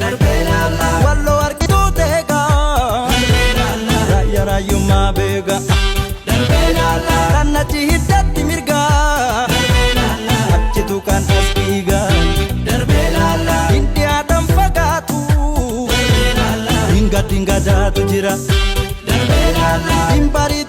Walloo argituu teegaa raayyaa raayyummaa beegaa kan achi hiddatti mirgaa achitu kan as dhiigaa hindi aadaan fagaatu dinga dinga jaatu jira hin bariitu.